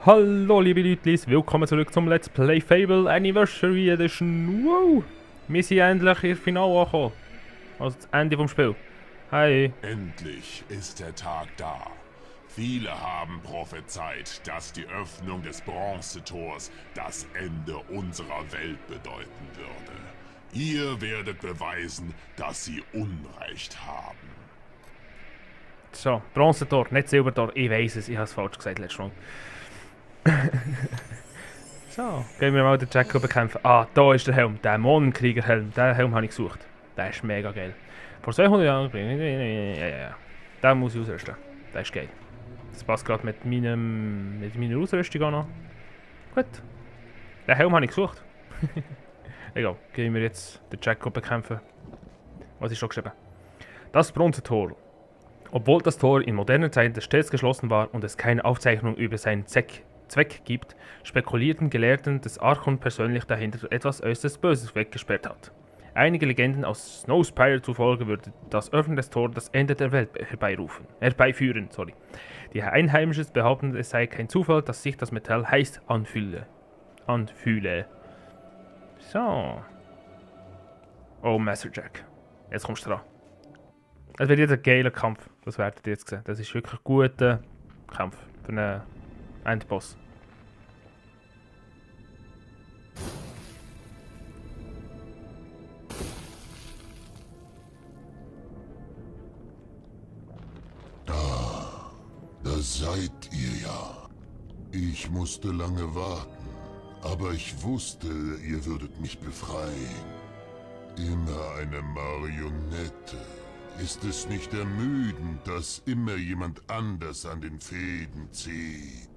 Hallo liebe Leute, willkommen zurück zum Let's Play Fable Anniversary Edition. Wow! Wir sind endlich im Finale angekommen. Also das Ende vom Spiel. Hi. Endlich ist der Tag da. Viele haben prophezeit, dass die Öffnung des Bronzetors das Ende unserer Welt bedeuten würde. Ihr werdet beweisen, dass sie Unrecht haben. So, Bronzetor, nicht Silbertor. Ich weiss es, ich habe es falsch gesagt letztes Mal. So, gehen wir mal den Jacko bekämpfen. Ah, da ist der Helm, der Dämonenkriegerhelm. Den Helm habe ich gesucht. Der ist mega geil. Vor 200 Jahren... Ja. Den muss ich ausrüsten. Der ist geil. Das passt gerade mit meiner Ausrüstung auch noch. Gut. Den Helm habe ich gesucht. Egal, gehen wir jetzt den Jacko bekämpfen. Was ist schon geschrieben? Das Bronzetor. Obwohl das Tor in moderner Zeit stets geschlossen war und es keine Aufzeichnung über seinen Zweck gibt, spekulierten Gelehrten, dass Archon persönlich dahinter etwas äußerst Böses weggesperrt hat. Einige Legenden aus Snowspire zufolge würde das Öffnen des Tors das Ende der Welt herbeiführen. Die Einheimischen behaupten, es sei kein Zufall, dass sich das Metall heiß anfühle. So. Oh, Master Jack. Jetzt kommst du dran. Es wird jetzt ein geiler Kampf. Das werdet ihr jetzt sehen. Das ist wirklich ein guter Kampf für einen Endboss. Da seid ihr ja. Ich musste lange warten, aber ich wusste, ihr würdet mich befreien. Immer eine Marionette. Ist es nicht ermüdend, dass immer jemand anders an den Fäden zieht?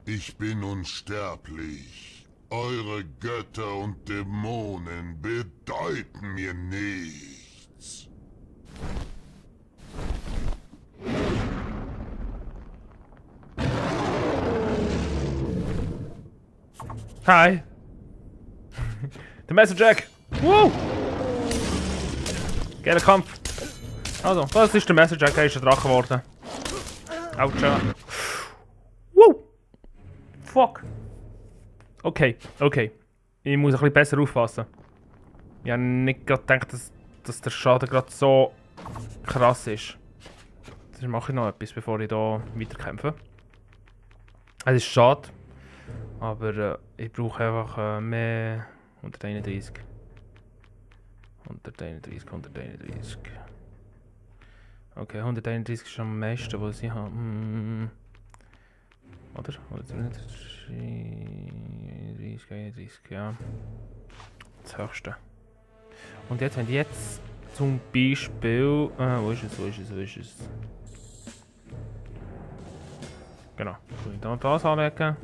Ich bin unsterblich. Eure Götter und Dämonen bedeuten mir nichts. Hi! Der Messer Jack! Woo! Geiler Kampf! Also, das ist der Messer Jack, er ist ein Drache geworden. Autsch. Woo! Fuck! Okay. Ich muss ein bisschen besser aufpassen. Ich habe nicht gerade gedacht, dass der Schaden gerade so krass ist. Deswegen mache ich noch etwas, bevor ich hier weiterkämpfe. Es ist schade. Aber ich brauche einfach mehr 131. 131. Okay, 131 ist am meisten, was ich habe. Oder? 131, ja. Das höchste. Und jetzt, wenn ich jetzt zum Beispiel... wo ist es? Genau. Kann ich da das anlegen.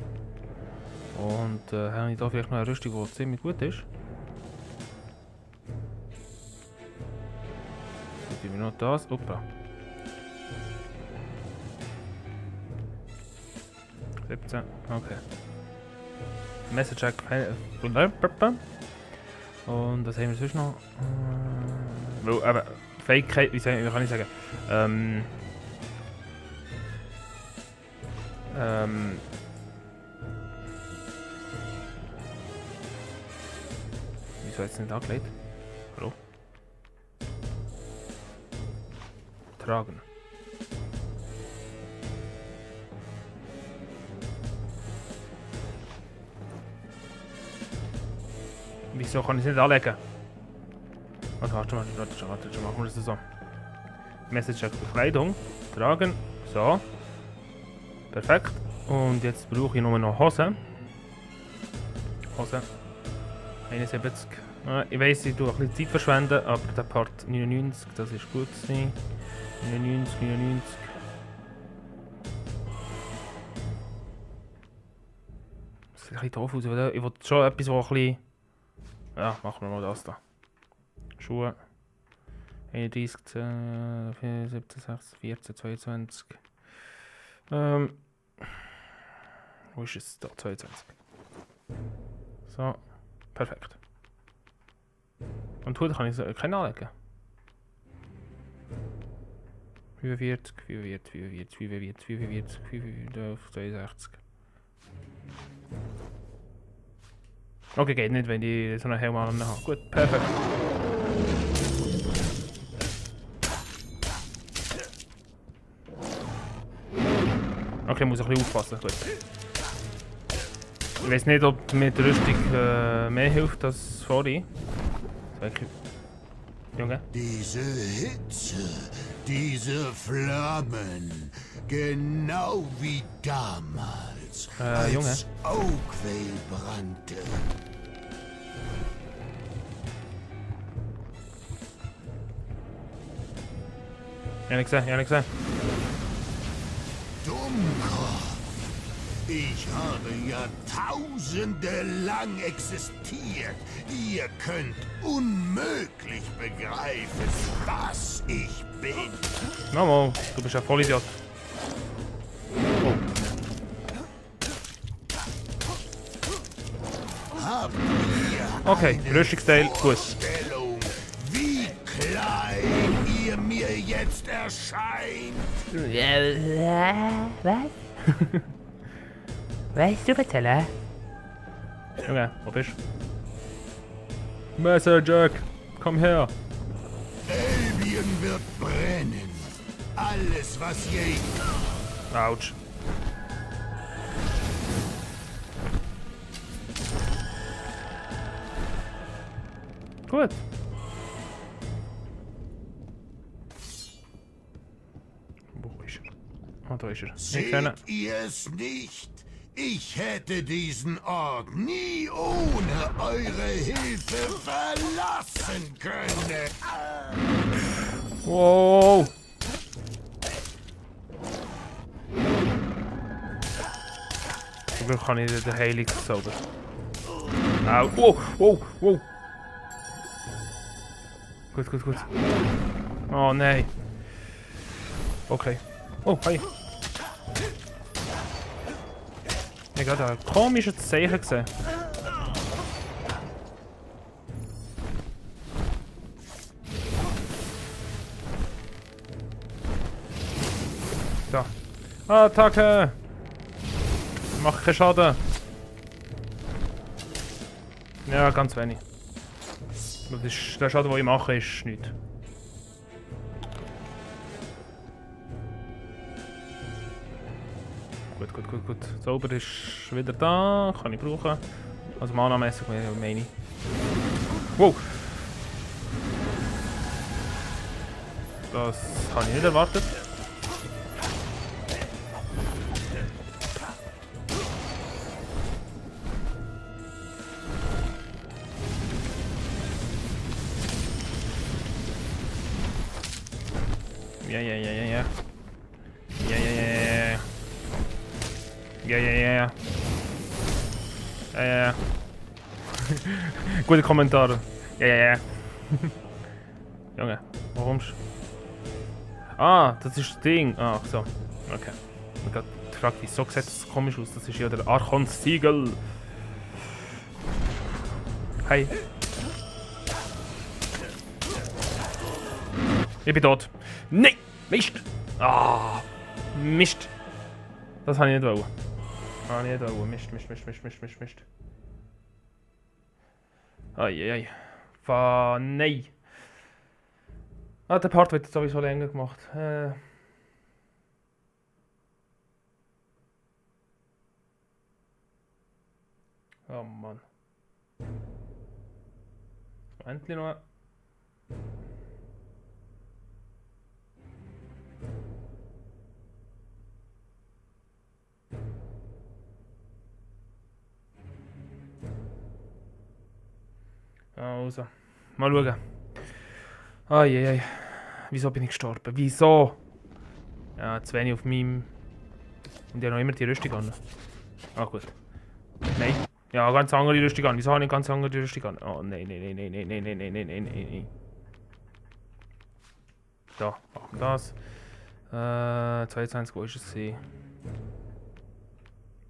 Und habe ich da vielleicht noch eine Rüstung, die ziemlich gut ist. Dann tun wir noch das. Opa. 17. Okay. Messerjack. Und was haben wir sonst noch? Aber Fähigkeit, wie kann ich sagen? Wieso jetzt nicht angelegt? Hallo? Tragen. Wieso kann ich es nicht anlegen? Warte, machen wir das so. Message Bekleidung. Tragen. So. Perfekt. Und jetzt brauche ich nur noch Hose. 71. Ich weiss, ich tue ein bisschen Zeit verschwenden, aber der Part 99, das ist gut gewesen. 99. Das sieht ein bisschen doof aus, oder? Ich will schon etwas, wo ein bisschen... Ja, machen wir mal das da. Schuhe. 31, 10, 17, 16, 14, 22. Wo ist es? Da, 22. So. Perfekt. Und Hut kann ich keinen anlegen. 45, 62. Okay, geht nicht, wenn ich so einen Helm an habe. Gut, perfekt. Okay, muss ich ein bisschen aufpassen. Gut. Ich weiß nicht, ob mir die Rüstung mehr hilft als vorhin. Junge. Diese Hitze, diese Flammen, genau wie damals, Junge. als Oakvale brannte. Ja, nicht gesehen, ja, nicht gesehen. Dummkopf, ich habe Jahrtausende lang existiert. Ihr könnt unmöglich begreifen, was ich bin. Mama, du bist ein Vollidiot. Oh. Habt ihr Okay, eine Rüstungsteil, gut. Vorstellung, wie klein ihr mir jetzt erscheint? Was? Weißt du, erzählen? Junge, wo bist du? Messer, Jack, komm her. Albion wird brennen. Alles, was je... Autsch. Gut. Wo ist er? Ah, da ist er. Ich kenne. Seht ihr es nicht? Ich hätte diesen Ort nie ohne eure Hilfe verlassen können. Wow. Zum Glück kann ich den Heilungszauber. Au. Wow, wow, wow. Gut, gut, gut. Oh nein. Okay. Oh, hi. Ich habe gerade ein komisches Zeichen gesehen. Da. Attacke! Mach keinen Schaden. Ja, ganz wenig. Das ist, der Schaden, den ich mache, ist nichts. Gut, gut, gut, gut. Zauber ist wieder da, kann ich brauchen. Also Mana-mässig meine ich. Wow! Das habe ich nicht erwartet. Ja, ja, ja, ja, ja. Ja, ja, ja, ja. Ja, ja, ja, ja. Ja, ja, ja. Gute Kommentare. Ja, ja, ja. Junge, warum? Ah, das ist das Ding. Ah, so. Okay. Ich habe gerade gefragt, wieso sieht das komisch aus? Das ist ja der Archon-Siegel. Hi. Ich bin tot. Nein! Mist! Ah! Mist! Das habe ich nicht wollen. Ah, nicht wollen. Mist, Mist, Mist, Mist, Mist, Mist, Mist. Eieiei. Nein! Ah, der Part wird jetzt sowieso länger gemacht. Oh Mann. Endlich noch. Also, mal schauen. Eieiei. Wieso bin ich gestorben? Wieso? Ja, zu wenig auf meinem... Und ich habe noch immer die Rüstung an. Ah, gut. Nein. Ja, ganz andere Rüstung an. Wieso habe ich ganz andere Rüstung an? Oh, nein, nein, nein, nein, nein, nein, nein, nein, nein, nein, nein. Da, machen das. 22, wo ist es?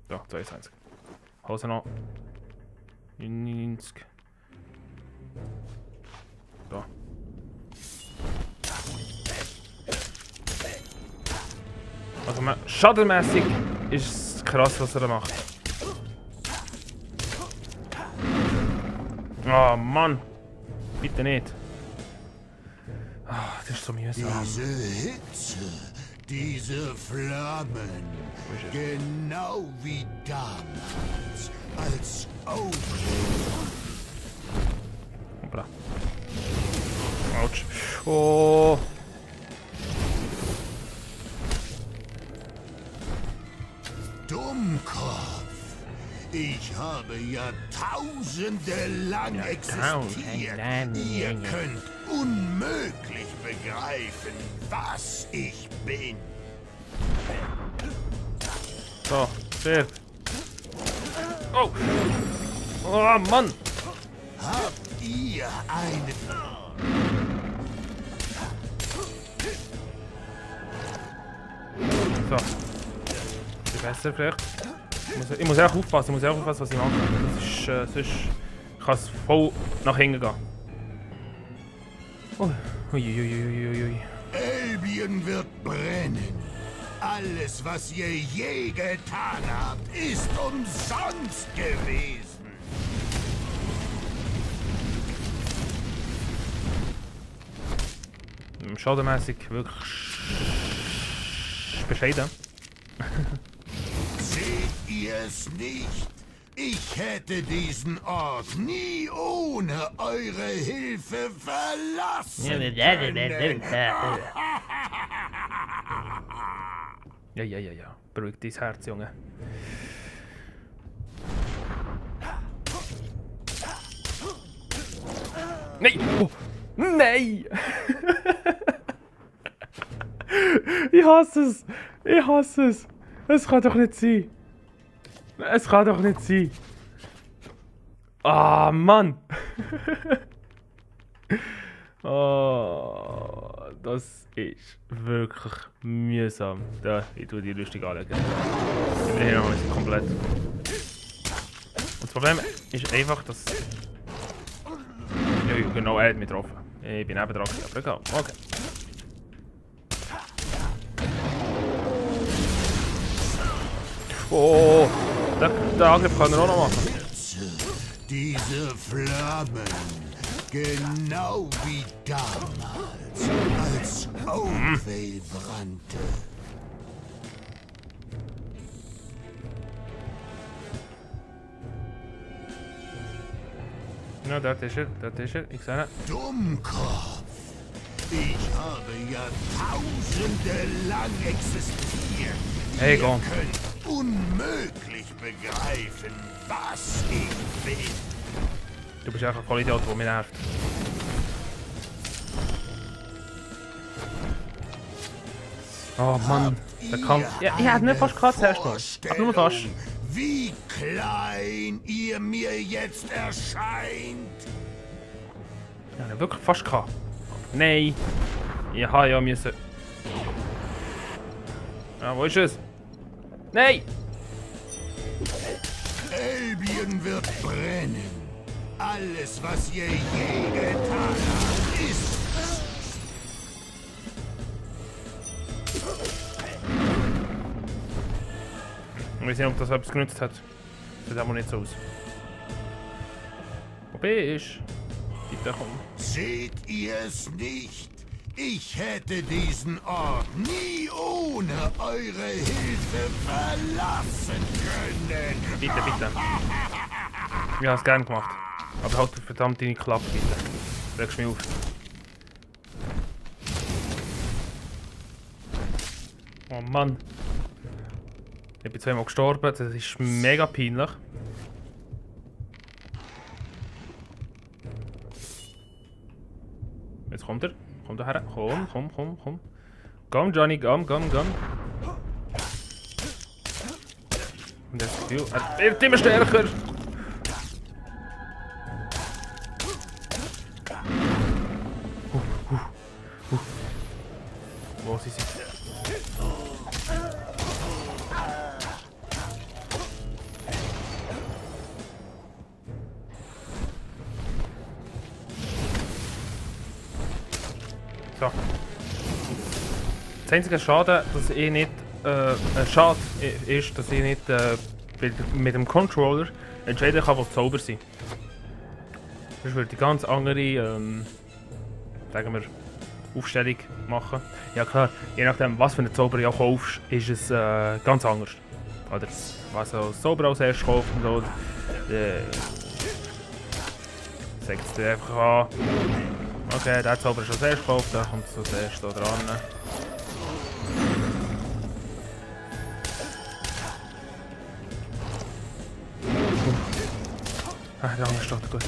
Da, 22. Hose noch. 90. Da. Also schadenmäßig ist es krass, was er da macht. Oh Mann! Bitte nicht. Ah, das ist so mühsam. Diese Hitze, diese Flammen, genau wie damals, als Oakley. Hoppla. Autsch. Oh! Dummkopf. Ich habe Jahrtausende lang existiert. Ihr könnt unmöglich begreifen, was ich bin. So, stirb. Oh! Oh Mann! Habt ihr eine... So. Ist besser vielleicht. Ich muss auch aufpassen, was ich mache. Das ist, sonst kann es voll nach hinten gehen. Uiuiuiuiui. Albion wird brennen. Alles, was ihr je getan habt, ist umsonst gewesen. Schadenmäßig wirklich bescheiden. Seht ihr es nicht? Ich hätte diesen Ort nie ohne eure Hilfe verlassen können. Ja. Beruhig dein Herz, Junge. Nein! Oh. Nein! Ich hasse es! Ich hasse es! Es kann doch nicht sein! Es kann doch nicht sein! Ah, Mann! Oh, das ist wirklich mühsam. Da, ich tue die lustig anlegen. Ich bin hier noch nicht komplett. Und das Problem ist einfach, dass... Ja, genau, er hat mich getroffen. Ich bin eben dran, aber egal. Okay. Oh, den Angriff kann er auch noch machen. Diese Flammen, genau wie damals, als Oakley brannte. Ja, dort ist er, ich sehe ihn. Dummkopf! Ich habe Jahrtausende lang existiert. Hey, Ihr komm. könnt unmöglich begreifen, was ich bin. Du bist einfach ein Vollidiot, der mich nervt. Oh Mann, der Kampf. Ja, ich hätte nicht fast gehabt zuerst mal. Aber nur fast. Wie klein ihr mir jetzt erscheint. Ja, ich wirklich fast gehabt. Nein. Ich habe ja müssen. Ja, wo ist es? Nein! Albion wird brennen. Alles, was ihr je getan habt, ist... Ich weiß nicht, ob das etwas genutzt hat. Sieht aber nicht so aus. Wo bist du? Bitte komm. Seht ihr es nicht? Ich hätte diesen Ort nie ohne eure Hilfe verlassen können. Bitte. Ich habe es gerne gemacht. Aber halt verdammt deine Klappe, bitte. Regst mich auf. Oh Mann. Ich bin zweimal gestorben, das ist mega peinlich. Jetzt kommt er. Komm da her. Komm. Komm, Johnny, komm. Und das Gefühl, er wird immer stärker. Wo sind sie? So. Das einzige Schade, dass ich nicht Schade ist, dass ich nicht mit dem Controller entscheiden kann, was Zauber sind. Sonst würde ich ganz andere, sagen wir, Aufstellung machen. Ja klar, je nachdem was für einen Zauber du kaufst, ist es ganz anders. Oder was du als Zauber als erstes kaufst und so. Sagt es dir einfach an. Okay, der Zauber ist als erstes gekauft, da kommt es als erstes hier dran. Ah, der andere steht gut.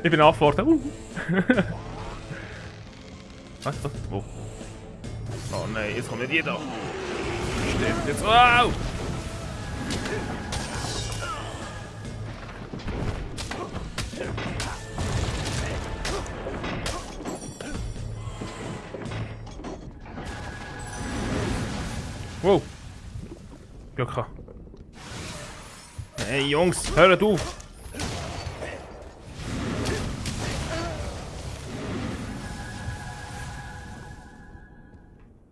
Ich bin antworten. Was? Wo? Oh nein, jetzt kommt nicht jeder. Stimmt jetzt. Wow! Wow! Glück gehabt. Hey Jungs, hört auf!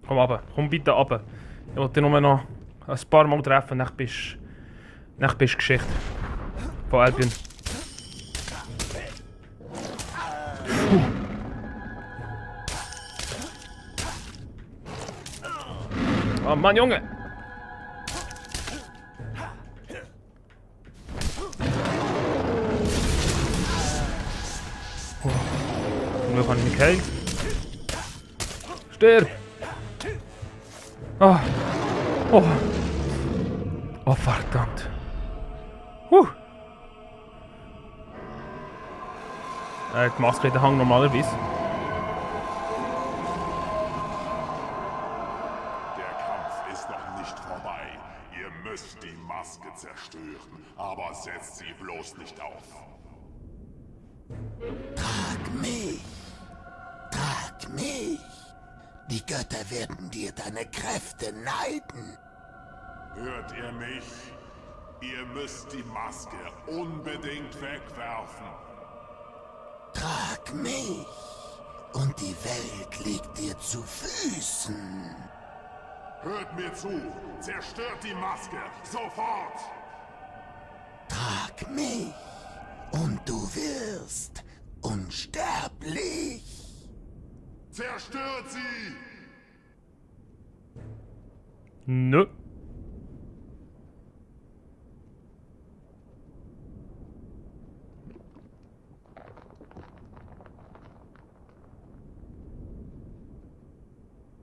Komm runter, komm bitte runter. Ich will dich nur noch ein paar Mal treffen, dann bist du Geschichte. Von Albion. Oh Mann, Junge! Zum Glück habe ich mich geheilt. Stirb! Oh. Oh. Oh, verdammt. Die Maske in den Hang normalerweise. Der Kampf ist noch nicht vorbei. Ihr müsst die Maske zerstören, aber setzt sie bloß nicht auf. Trag mich! Trag mich! Die Götter werden dir deine Kräfte neiden. Hört ihr mich? Ihr müsst die Maske unbedingt wegwerfen. Trag mich! Und die Welt liegt dir zu Füßen. Hört mir zu! Zerstört die Maske! Sofort! Trag mich! Und du wirst unsterblich! Zerstört sie! Nö.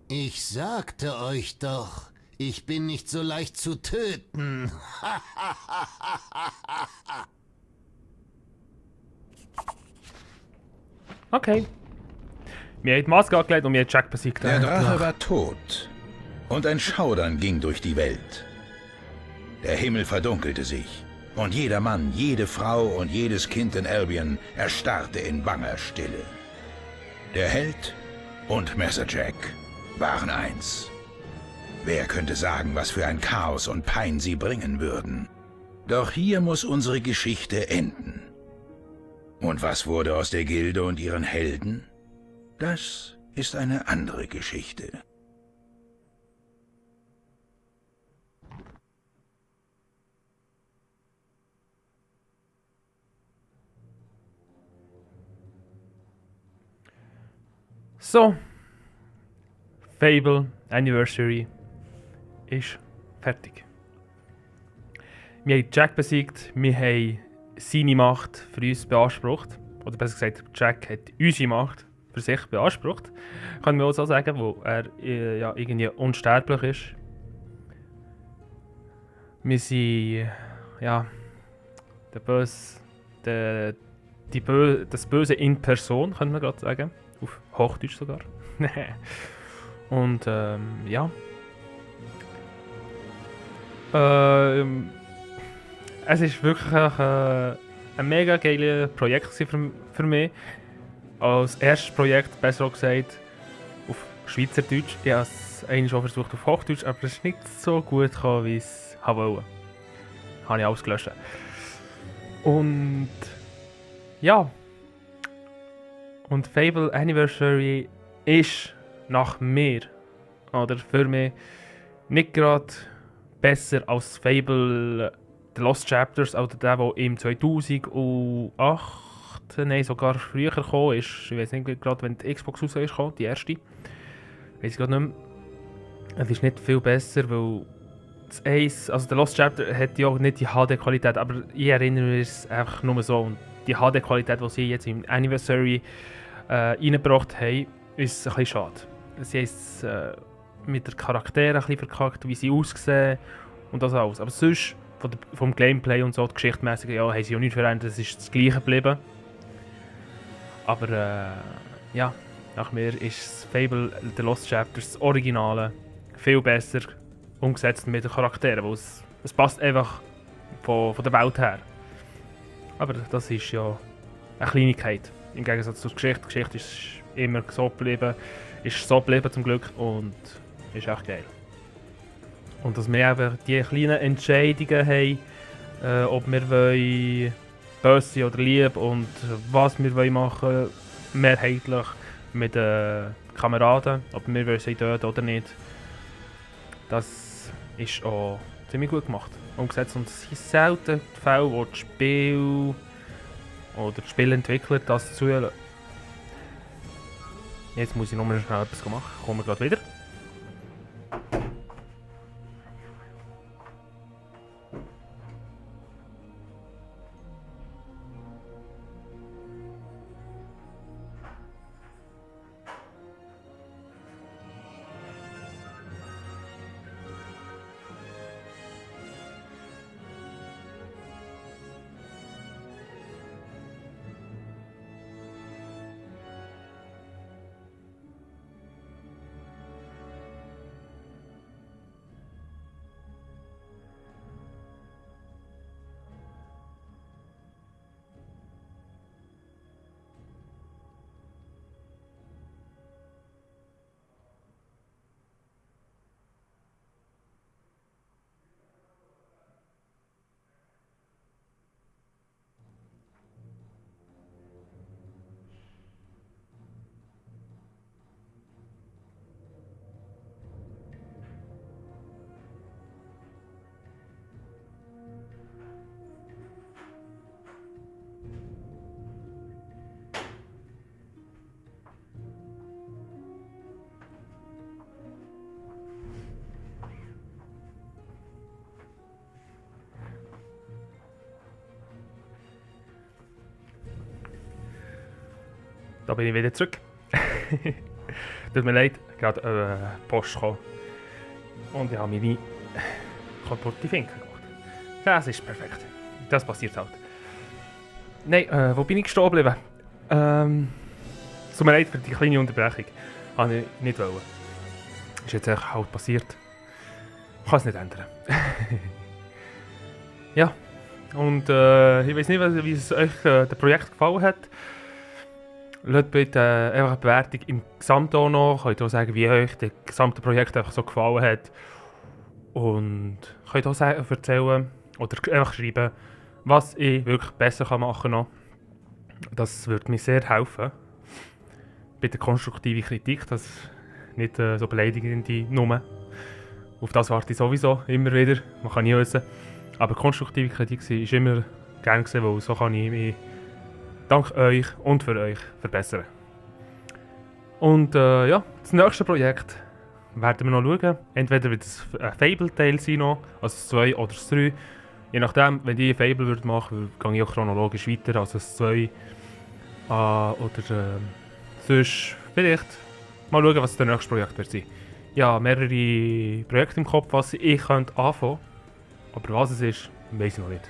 Ich sagte euch doch, ich bin nicht so leicht zu töten. Okay. Wir haben die Maske angelegt und wir haben Jack besiegt. Der Drache war tot und ein Schaudern ging durch die Welt. Der Himmel verdunkelte sich und jeder Mann, jede Frau und jedes Kind in Albion erstarrte in banger Stille. Der Held und Messer Jack waren eins. Wer könnte sagen, was für ein Chaos und Pein sie bringen würden? Doch hier muss unsere Geschichte enden. Und was wurde aus der Gilde und ihren Helden? Das ist eine andere Geschichte. So. Fable Anniversary ist fertig. Wir haben Jack besiegt, wir haben seine Macht für uns beansprucht. Oder besser gesagt, Jack hat unsere Macht für sich beansprucht. Können wir auch so sagen, wo er ja irgendwie unsterblich ist. Wir sind ja das Böse in Person, können wir gerade sagen. Auf Hochdeutsch sogar. Und ja. Es ist wirklich ein mega geiles Projekt für mich. Als erstes Projekt, besser auch gesagt, auf Schweizerdeutsch. Ich habe es eigentlich schon versucht auf Hochdeutsch, aber es ist nicht so gut gekommen, wie ich es wollte. Habe ich alles gelöscht. Und ja. Und Fable Anniversary ist nach mir, oder für mich, nicht gerade besser als Fable The Lost Chapters, oder der im 2008, nein, sogar früher gekommen ist. Ich weiß nicht gerade, wenn die Xbox raus ist, die erste. Weiß ich gerade nicht mehr. Es ist nicht viel besser, weil das Ace, also The Lost Chapter hat ja auch nicht die HD-Qualität, aber ich erinnere mich einfach nur so. Und die HD-Qualität, die sie jetzt im Anniversary reingebracht haben, ist ein bisschen schade. Sie haben es mit den Charakteren ein bisschen verkackt, wie sie aussehen und das alles. Aber sonst, vom Gameplay und so, geschichtmäßig, ja, haben sie auch nichts verändert, es ist das Gleiche geblieben. Aber ja, nach mir ist Fable The Lost Chapters das Originale viel besser umgesetzt mit den Charakteren, weil es passt einfach von der Welt her. Aber das ist ja eine Kleinigkeit. Im Gegensatz zur Geschichte. Die Geschichte ist immer so geblieben, zum Glück, und ist echt geil. Und dass wir eben die kleinen Entscheidungen haben, ob wir wollen böse oder lieb und was wir wollen machen, mehrheitlich mit den Kameraden, ob wir wollen sie töten oder nicht. Das ist auch ziemlich gut gemacht, umgesetzt. Und es sind selten die Fälle, wo das Spiel oder die Spielentwickler das zulassen. Jetzt muss ich noch mal schnell etwas machen. Kommen wir gerade wieder. Da bin ich wieder zurück. Tut mir leid, gerade Post gekommen. Und ich habe meine kaputte Finger gemacht. Das ist perfekt. Das passiert halt. Nein, wo bin ich stehen geblieben? Tut mir leid für die kleine Unterbrechung. Habe ich nicht wollen. Ist jetzt halt passiert. Ich kann es nicht ändern. Ja. Und ich weiß nicht, wie es euch das Projekt gefallen hat. Lasst bitte einfach eine Bewertung im Gesamten auch noch. Könnt auch sagen, wie euch das gesamte Projekt einfach so gefallen hat. Und könnt auch erzählen oder einfach schreiben, was ich wirklich besser machen kann. Das würde mir sehr helfen. Bitte konstruktive Kritik, das nicht so beleidigende Nummer. Auf das warte ich sowieso immer wieder. Man kann nie wissen. Aber konstruktive Kritik ist immer gerne gesehen, weil so kann ich mich dank euch und für euch verbessern. Und ja, das nächste Projekt werden wir noch schauen. Entweder wird es ein Fable-Teil sein noch, also das 2 oder das 3. Je nachdem, wenn ich ein Fable machen würde, gehe ich auch chronologisch weiter, also das 2. Oder sonst vielleicht mal schauen, was das nächste Projekt wird sein. Ja, mehrere Projekte im Kopf, was ich könnte anfangen. Aber was es ist, weiß ich noch nicht.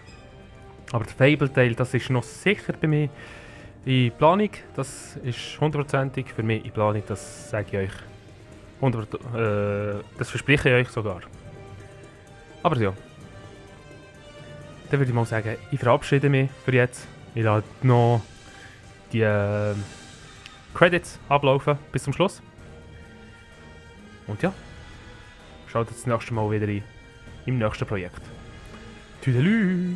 Aber der Fable-Teil, das ist noch sicher bei mir in Planung. Das ist 100%ig für mich in Planung, das sage ich euch. Das verspreche ich euch sogar. Aber ja. Dann würde ich mal sagen, ich verabschiede mich für jetzt. Ich lasse noch die Credits ablaufen bis zum Schluss. Und ja, schaut das nächste Mal wieder rein im nächsten Projekt. Tüdelü!